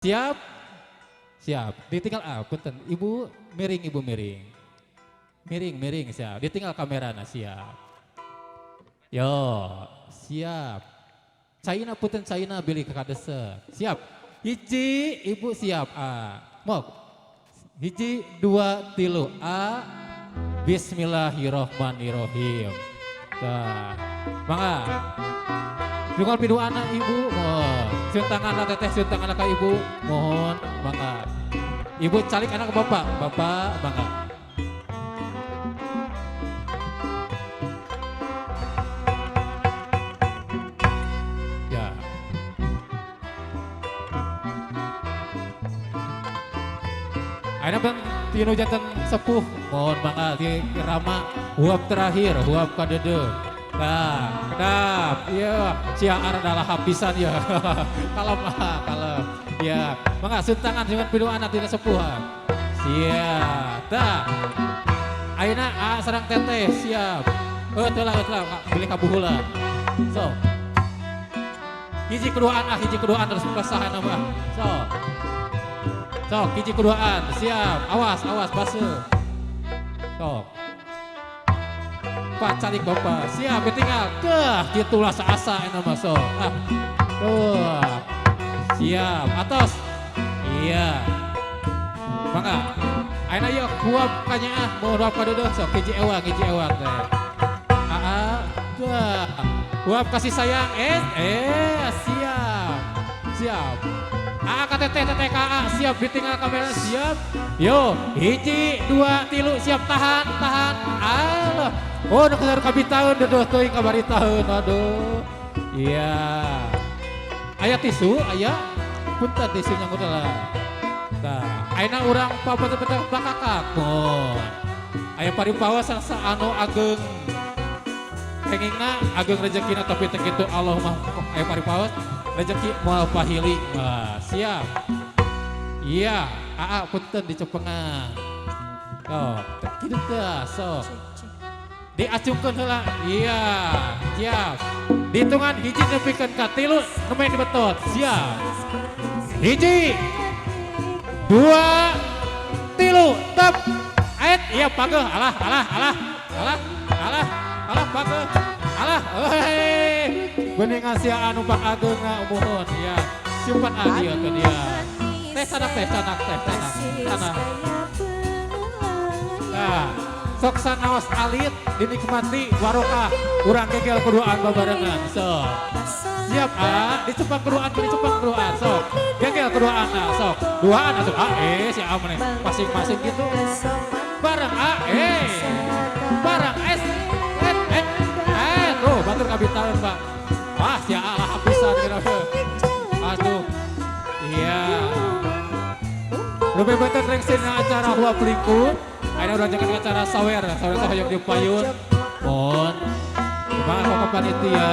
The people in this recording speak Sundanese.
Siap? Siap. Ditinggal ah, punten. Ibu miring, ibu miring. Miring, miring siap. Ditinggal kamerana, siap. Yo, siap. Caina punten, caina bilih kakadesek. Siap. Hiji, ibu siap. Ah, mok. Hiji, dua, tilu. A. Bismillahirrohmanirrohim. Tah. Mangga. Jungkal piduana ibu, mohon. Cium tangan teteh, cium tangan ka ibu, mohon, mangga. Ibu calik anak ke bapak, bapak, mangga. Ya. Ayeuna bang tinu janten sepuh, mohon mangga di rama huap terakhir, huap kadeudeuh. Nah, kedap, iya, siar adalah habisan ya. Kalem, ah, kalem. Ya, mangga suntangan dengan piduana tina sepuh. Siap. Tah. Ayeuna a sareng teteh siap. Eh, teu lah, teu lah, bilih kabuhula. So. Hiji keduaan ah, hiji keduaan terus kesahan mah. So. Sok, hiji keduaan, siap. Awas, awas, baseuh. Sok. Pak calik bapak, siap ditinggal. Keh, gitulah saasa eta mah sok. Ah. Tuh. Siap, atos. Iya. Mangga. Ayeuna yuk huap kanyaah, mau huap kadeudeuh sok hiji ewang teh. Aa, dah. Huap kasih sayang, siap. Siap. Aa ka teteh, teteh ka aa, siap ditinggal kamera, siap. Yo, hiji, dua, tilu, siap tahan, tahan. Alah. Oh, nu keluar kabih tahun, deudeuh teuing kabari tahun, aduh. Iya. Aya tisu, aya. Punten tisu nyangkut lah. Tah, ayeuna urang papetet-petet bakakak. Oh. Aya paripawas sa anu ageng kengingna ageng rezekina tapi teu kitu Allah mah aya paripawas rezeki moal pahili. Wah, siap. Iya, aa punten dicepengan. Oh, kitu teh sok. Diacungkeun heula. Iya, siap. Dihitungan hiji nepikeun ka tilu nembe dibetot. Siap. Hiji, dua, tilu, tep. Ait, iya pageuh. Alah, alah, alah, alah, alah, alah pageuh. Alah, hei. Beningan sia anu pak ageungna muhun, ya. Simpan ah dia ke dia. Teh sanak, teh sanak, teh sanak, sanak. Nah, sok sanaos alit dinikmati warokah urang gegel keduaan babarengan. Sok. Siap ah, dicepang keduaan, dicepang keduaan, sok. Gegel keduaan ah, sok. Duaan atuh ah, si A maneh masing-masing gitu. Bareng ah, Bareng es, et, et, eh, tuh batur kabitaeun, Pak. Wah, si A lah habisan gitu. Aduh. Iya. Lebih beten rengsina acara huap lingkung. Ayeuna urang jakan acara sawer, sawer teh hoyong di payun. Mohon. Semangat ke panitia.